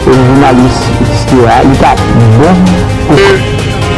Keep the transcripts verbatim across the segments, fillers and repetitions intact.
Jounalis, et cetera, li t ap bon pou.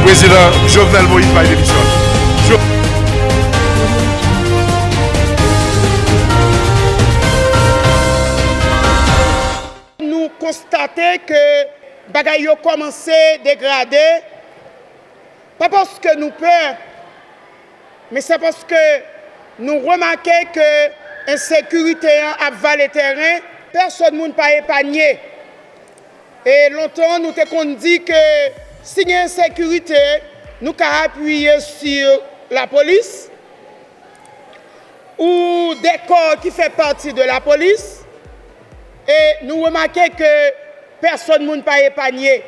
Prezidan Jovenel Moïse bay demisyon. Jo- Nou konstate ke bagay yo kòmanse degrade, pa paske nou pè, men se paske nou remake ke ensekirite an ap vale tèren, pèsonn moun pa epanye. E lontan, nou te konn di ke si gen ensekirite, nou ka apiye sou lapolis ou de kò ki fè pati de lapolis. E nou remake ke pèsonn moun pa epanye.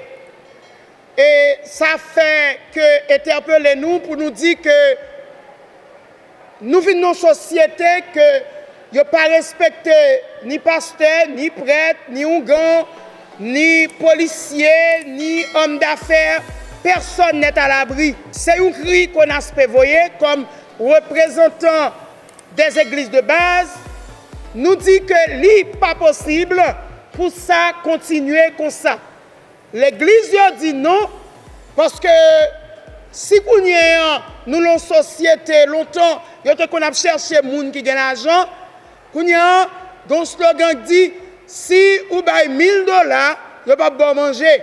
E sa fè ke entèpele nou pou nou di ke nou vin nan sosyete ke yo pa respekte ni pastè, ni prèt, ni oungan, ni polisye, ni òm dafè, pèsonn nèt alabri. Se yon kri Konas pe voye kòm reprezantan des églises de base. Nou di ke li pa posib pou sa kontinye konsa. Legliz yo di non, paske si kounye an nou nan yon sosyete, lontan yo te konn ap chèche moun ki gen lajan, kounye an gen yon slogan ki di, si ou bay mil dola, yo p ap ba w manje.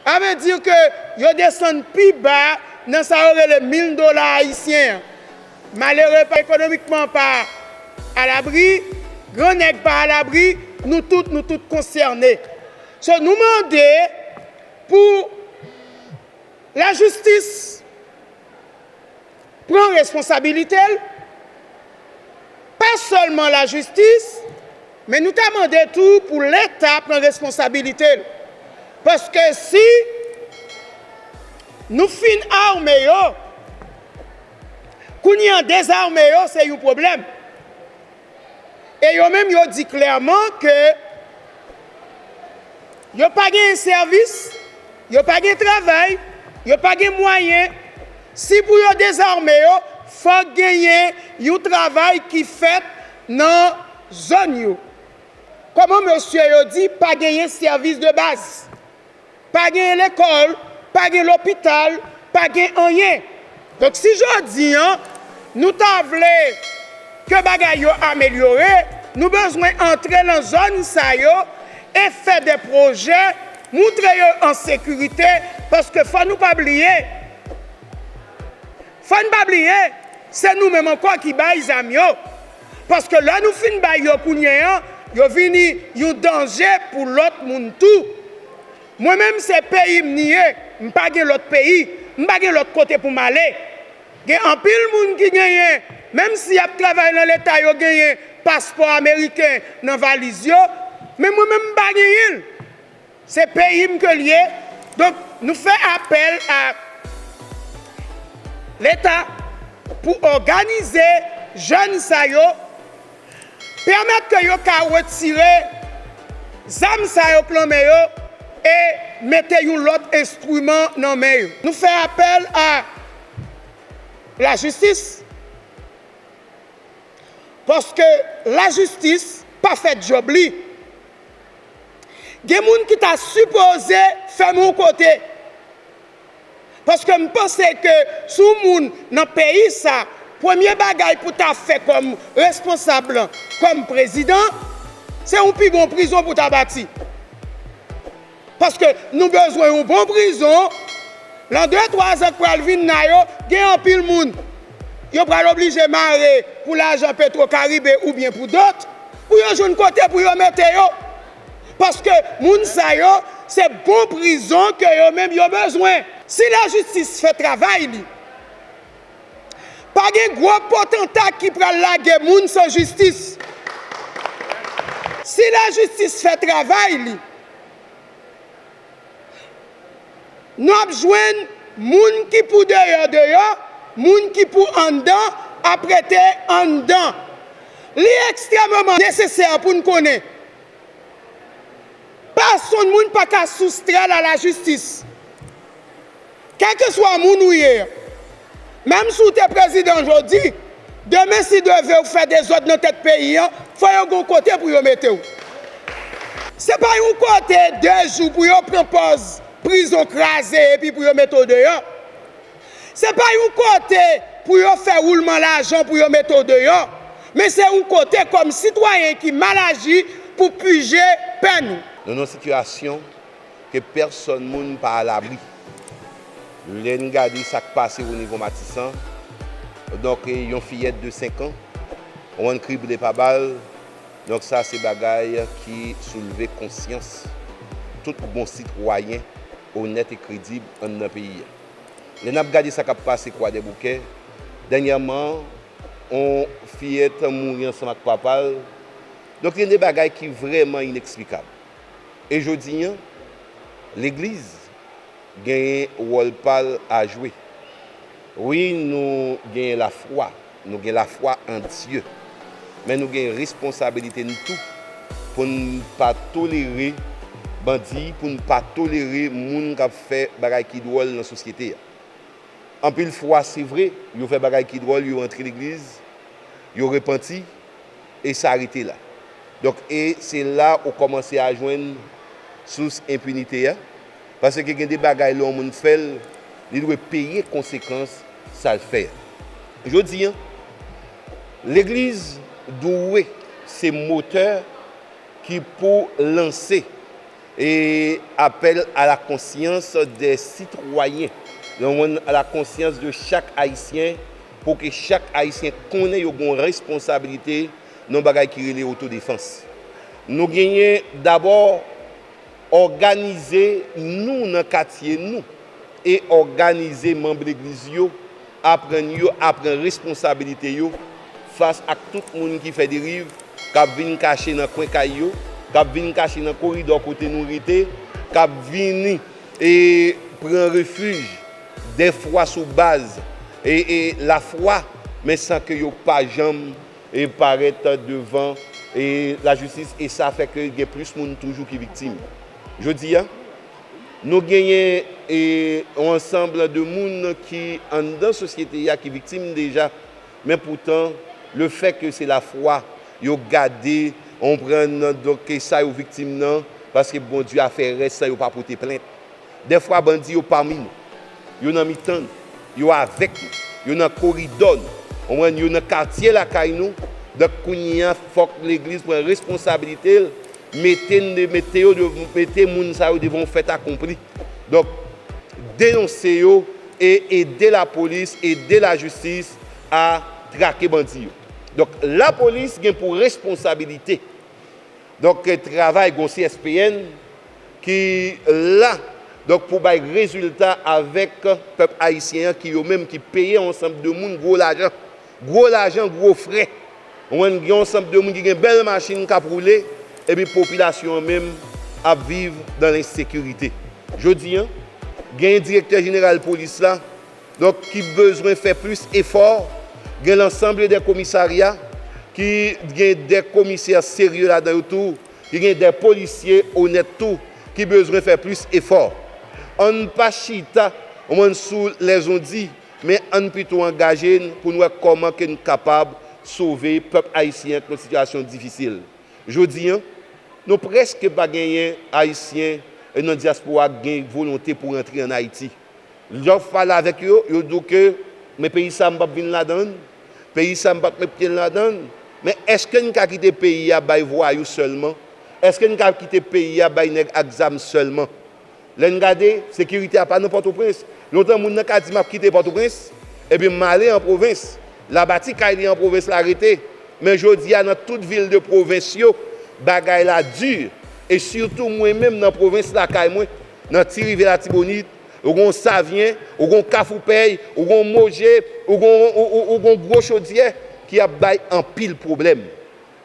Sa vle di ke yo desann pi ba nan sa yo rele mil dola ayisyen an. Malere pa ekonomikman pa alabri, grannèg pa alabri, nou tout, nou tout konsène. So, nou mande pou lajistis pran responsabilite l, pa sèlman lajistis, men nou ta mande tou pou Leta pran responsabilite l. Paske si nou fin ame yo, kounye an dezame yo, se yon pwoblèm. E yo menm, yo di klèman ke yo pa genyen sèvis, yo pa gen travay, yo pa gen mwayen. Si pou yo dezame yo, fòk genyen yon travay ki fèt nan zòn yo. Kòman mesye yo di pa genyen sèvis de baz? Pa gen lekòl, pa gen lopital, pa gen anyen. Donk, si jodi an, nou ta vle ke bagay yo amelyore, nou bezwen antre nan zòn sa yo e fè de pwojè, moutre yo an sekirite, paske fò nou pa bliye, fò n pa bliye, se nou menm ankò ki bay zam yo. Paske lè nou fin bay yo kounye an, yo vini yon danje pou lòt moun tou. Mwen menm, se peyi m ni ye, m pa gen lòt peyi, m pa gen lòt kote pou m ale. Gen anpil moun ki genyen, menm si y ap travay nan Leta, yo genyen paspò ameriken nan valiz yo, men mwen menm, m pa genyen l. Se peyi m ke l ye. Donk, nou fè apèl a Leta pou òganize jèn sa yo, pèmèt ke yo ka retire zam sa yo k nan men yo e mete yon lòt enstriman nan men yo. Nou fè apèl a lajistis, paske lajistis pa fè djòb li. Gen moun ki ta sipoze fèmen yon kote. Paske m panse ke si w moun nan peyi sa, premye bagay pou w ta fè kòm responsab, kòm prezidan, se yon pi bon prizon pou w ta bati. Paske nou bezwen yon bon prizon. Nan de, twa zan k pral vin la yo, gen anpil moun yo pral oblije mare pou lajan Petro Caribe oubyen pou dòt, pou yo jwenn kote pou yo mete yo. Paske moun sa yo, se bon prizon ke yo menm yo bezwen. Si lajistis fè travay li, pa gen gwo potanta ki pral lage moun san jistis. Si lajistis fè travay li, nou ap jwenn moun ki pou deyò deyò, moun ki pou anndan ap rete anndan. Li ekstrèmeman nesesè pou n konnen pèsonn moun pa ka soustrè l a lajistis. Kèlkeswa moun ou ye, menm si w te prezidan jodi, demen si Dye vle w fè dezòd nan tèt peyi an, fò yo gen yon kote pou yo mete w. Se pa yon kote de jou pou yo pran pòz prizon kraze epi pou yo mete w deyò. Se pa yon kote pou yo fè woulman lajan pou yo mete w deyò. Men se yon kote kòm sitwayen ki mal aji pou pije pèn ou. Nou nan yon sitiyasyon ke pèsòn moun pa alabri. Lè n gade sa k pase o nivo Matisan, donk yon fiyèt de senk an, w ann krible pa bal, donk sa se bagay ki soulve konsyans tout bon sitwayen onèt e kredib anndan peyi a. Lè n ap gade sa k ap pase Kwadèboukè, dènyèman, yon fiyèt mouri ansanm ak papa l. Donk, gen de bagay ki vrèman ineksplikab. E jodi a, legliz genyen wòl pa l a jwe. Wi, nou genyen lafwa, nou gen lafwa an Dye. Men nou gen responsabilite n tou pou n pa tolere bandi, pou n pa tolere moun k ap fè bagay ki dwòl nan sosyete a. Anpil fwa, se vre, yo fè bagay ki dwòl, yo antre legliz, yo repanti, e sa rete la. Donk, e se la ou kòmanse a jwenn sous enpinite a, paske gen de bagay lè yon moun fè l, li dwe peye konsekans sa l fè a. Jodi a, legliz dwe se motè ki pou lanse e apèl a la konsyans dè sitwayen, yon moun a la konsyans de chak Ayisyen, pou ke chak Ayisyen konnen yo gen yon responsabilite nan yon bagay ki rele otodefans. Nou genyen dabò òganize nou nan katye nou e òganize manm legliz yo, aprann yo a pran responsabilite yo fas ak tout moun ki fè deriv, k ap vin kache nan kwen kay yo, k ap vin kache nan koridò kote nou rete, k ap vini e pran refij dèfwa sou baz e, e lafwa, men san ke yo pa janm e parèt devan e lajistis, e sa fè ke gen plis moun toujou ki viktim. Jodi a, nou genyen e yon ansanm de moun ki anndan sosyete a ki viktim deja, men poutan, lefètke se lafwa, yo gade, konprann, donk, sa yo viktim nan, paske Bondye a fè rès, yo pa pote plent. Dèfwa, bandi yo pami nou. Yo nan mitan nou. Yo avèk nou. Yo nan koridò nou. Konprann? Yo nan katye lakay nou. Donk, kounye a, fòk legliz pran responsabilite l, mete n, mete yo, mete moun sa yo devan yon fèt akonpli. Donk, denonse yo e ede lapolis, ede lajistis a trake bandi yo. Donk, lapolis gen pou responsabilite. Donk, travay gon C S P N ki la, donk, pou bay rezilta avèk pèp ayisyen an, ki yo menm ki peye yon ansanm de moun gwo lajan, gwo lajan, gwo frè. Ou konprann, gen yon ansanm de moun ki gen bèl machin k ap woule, epi popilasyon an menm ap viv dan lensekirite. Jodi a, gen direktè jeneral polis la, donk, ki bezwen fè plis efò, gen lansanble dè komisarya ki gen dè komisè serye ladan yo tou, ki gen dè polisye onèt tou, ki bezwen fè plis efò. Ann pa chita, ou konprann, sou lèzondi, men ann pito angaje n pou n wè kòman ke n kapab sove pèp ayisyen an ki nan sitiyasyon difisil. Jodi a, nou prèske pa genyen Ayisyen nan dyaspora k gen volonte pou rantre ann Ayiti. Lè w pale avèk yo, yo di w ke, men peyi sa a m p ap vin ladan l, peyi sa a m p ap met pye m ladan l. Men èske n ka kite peyi a bay vwayou sèlman? Èske n ka kite peyi a bay nèg ak zam sèlman? Lè n gade, sekirite a pa nan Pòtoprens. Lontan moun nan ka di, "M ap kite Pòtoprens, epi m ale an pwovens." L a bati kay li an pwovens, l a rete. Men jodi a, nan tout vil de pwovens yo, bagay la di. E sitou mwen menm nan pwovens lakay mwen, nan Ti Rivyè Latibonit, ou gon Savyen, ou gon Kafou Pèy, ou gon Moje, ou gon, ou, ou, ou gon Gwo Chodyè ki ap bay anpil pwoblèm.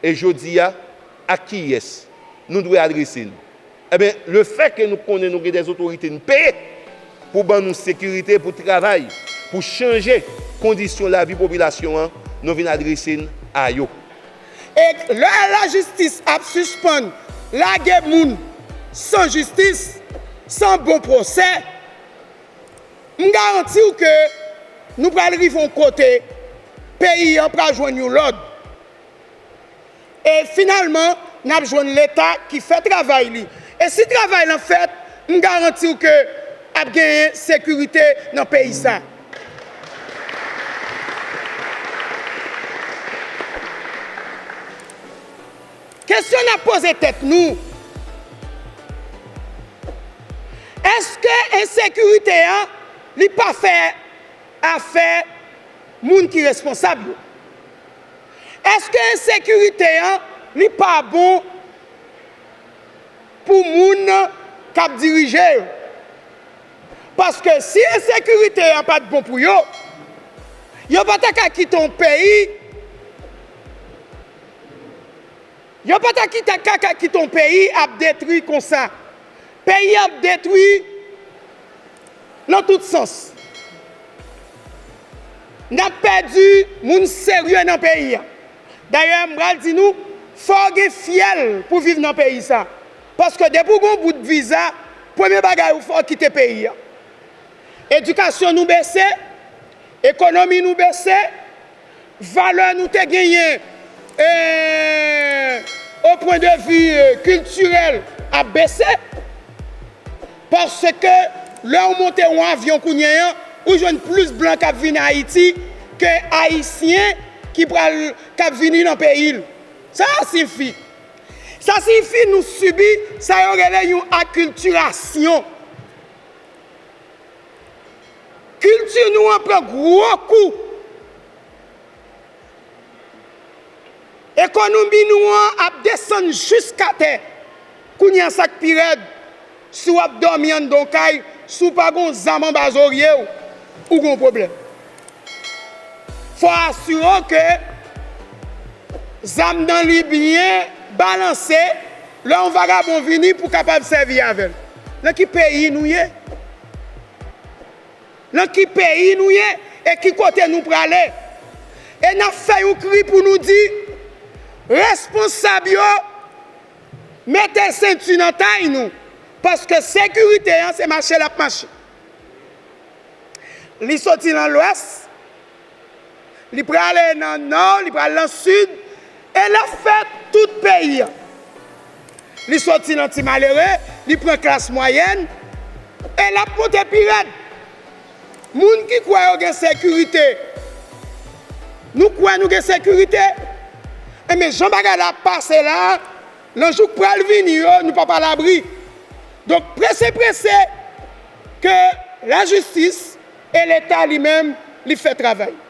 E jodi a, ak kiyès nou dwe adrese n? Ebyen, lefètke nou konnen nou gen dè otorite n peye pou ban nou sekirite, pou travay, pou chanje kondisyon lavi popilasyon an, nou vin adrese n a yo. E lè lajistis ap sispann lage moun san jistis, san bon pwosè, m garanti w ke nou pral rive yon kote, peyi an pral jwenn yon lòd. E finalman, N ap jwenn Leta ki fè travay li. E si travay lan fèt, m garanti w ke ap genyen sekirite nan peyi sa. Kesyon n ap poze tèt nou, èske ensekirite an li pa fè afè moun ki responsab yo? Èske ensekirite an li pa bon pou moun k ap dirije yo? Paske si ensekirite an pa t bon pou yo, yo pa ta ka kite yon peyi, yo pa ta kite, ka, ka kite yon peyi ap detwi konsa. Peyi ap detwi nan tout sans. N ap pèdi moun serye nan peyi a. Dayè, m pral di nou, fò w gen fyèl pou viv nan peyi sa. Paske depi w gen yon bout viza, premye bagay ou fè w kite peyi a. Edikasyon nou bese, ekonomi nou bese, valè nou te genyen, eh, o pwen de vi, eh, kiltirèl ap bese. Paske lè w monte yon avyon kounye a, ou jwenn plis blan k ap vin Ayiti ke Ayisyen ki pral, k ap vini nan peyi l. Sa sa siyifi? Sa siyifi nou sibi sa yo rele yon akiltirasyon. Kilti nou an pran gwo kou. Ekonomi nou an ap desann jiskatè. Kounye a, sa k pi rèd, si w ap dòmi anndan yon kay, si w pa gen yon zam anba zorye w, ou gen yon pwoblèm. Fò w asire w ke zam nan li byen balanse, lè yon vagabon vini pou w kapab sèvi avè l. Nan ki peyi nou ye? Nan ki peyi nou ye? E ki kote nou prale? E n ap fè yon kri pou nou di, responsab yo, mete senti nan tay nou, paske sekirite an se mache l ap mache. Li soti nan lwès, li prale nan nò, li pral nan sid, e l ap fè tout peyi a. Li soti nan ti malere, li pran klas mwayèn, e l ap monte pi rèd. Moun ki kwè yo gen sekirite, nou kwè nou gen sekirite? Enben, jan bagay la ap pase la, nan jou k pral vini yo, nou p ap alabri. Donk, prese, prese, ke lajistis e Leta li menm, li fè travay.